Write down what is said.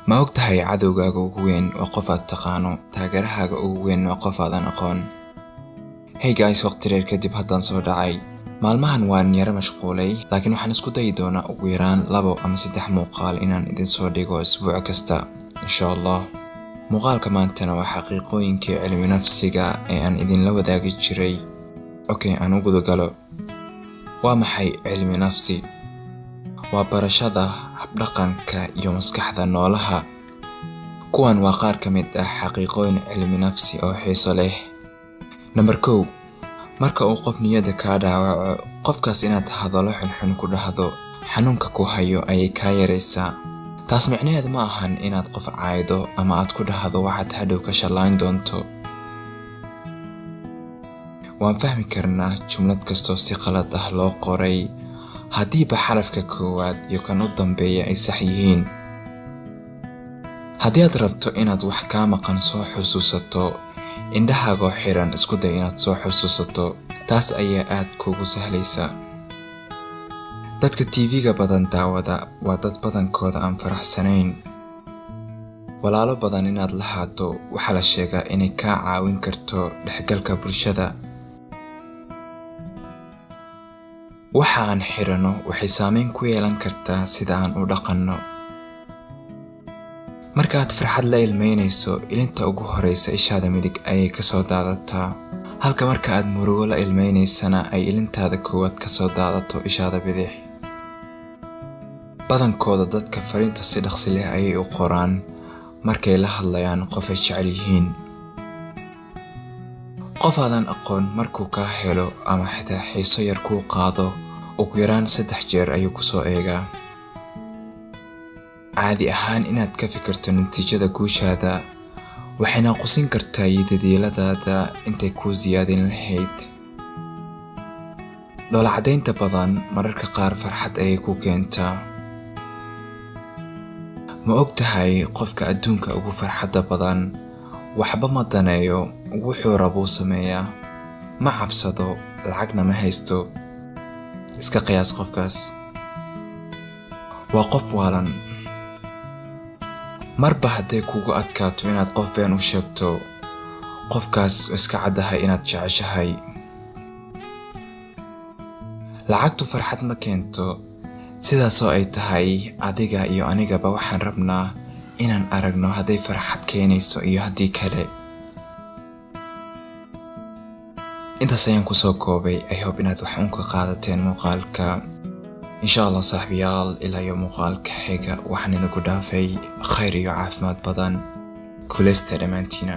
Ma og tahay cadowgaaga ugu weyn waa qof aad taqaano, taageerahaaga ugu weyn waa qof aadan aqoon? Hey guys, waqti dheer kadib haddaan soo dhacay. Maalmahan waan yara mashquulay, laakiin waxaan isku dayi doonaa ugu yaraan labo ama saddex muuqaal inaan idin soo dhigo isbuuc kasta, insha Allah. Muuqaalka maantana waa xaqiiqooyinkii cilmi nafsiga ee aan idinla wadaagi jiray. Okay, aan u gudagalo. Waa maxay cilmi nafsi? Waa barashada habdhaqanka iyo maskaxda noolaha. Kuwan waa qaar ka mid ah xaqiiqooyin cilmi nafsi oo xiiso leh. Number 1, marka uu qof niyadda kaa dhaawaco, qofkaas inaad hadallo xunxun ku dhahdo xanuunka ku hayo ayay kaa yaraysaa. Taas micnaheedu ma ahan inaad qof caaydo ama aad ku dhahdo waxaad hadhow ka shallayn doonto. Waan fahmi karnaa jumlad kastoo si qalad ah loo qoray haddiiba xarafka koowaad iyo kan u dambeeya ay sax yihiin. Haddii aad rabto inaad wax kaa maqan soo xusuusato, indhahaagoo xiran isku day inaad soo xusuusato. Taas ayaa aad kuugu sahlaysa. Dadka TV-ga badan daawada waa dad badankooda aan faraxsanayn. Walaalo badan inaad lahaato waxaa la sheegaa inay kaa caawin karto dhexgalka bulshada. Waxa aan xiranno waxay saameyn ku yeelan kartaa sida aan u dhaqanno. Marka aad farxad la ilmeynayso, ilinta ugu horreysa ishaada midig ayay ka soo daadataa, halka marka aad murugo la ilmeynaysana ay ilintaada koowaad ka soo daadato ishaada bidix. Badankooda dadka fariinta si dhaqsi leh ayay u qoraan markay la hadlayaan qof ay jecel yihiin. Qof aadan aqoon markuu kaa helo ama xitaa xiiso yar kuu qaado, ugu yaraan 3 jeer ayuu ku soo eegaa. Caadi ahaan inaad ka fikirto natiijada guushaada waxay naaqusin kartaa yididiiladaada intay kuu siyaadin lahayd. Dhoola-caddaynta badan mararka qaar farxad ayay ku keentaa. Ma og tahay qofka adduunka ugu farxadda badan waxba ma daneeyo, wuxuu rabuu sameeyaa, ma cabsado, lacagna ma haysto. Iska qiyaas qofkaas. Waa qof waalan. Marba hadday kugu adkaato inaad qof been u sheegto, qofkaas iska caddahay inaad jeceshahay. Lacagtu farxad ma keento, sidaasoo ay tahay adiga iyo anigaba waxaan rabnaa inaan aragno hadday farxad keenayso iyo haddii kale. Intaas ayaan kusoo koobay. I hope inaad wax un ka qaadateen muuqaalka. Insha Allah saaxiibayaal, ilaa iyo muuqaalka xiga waxaan idinku dhaafay khayr iyo caafimaad badan. Kuleysta dhammaantiina.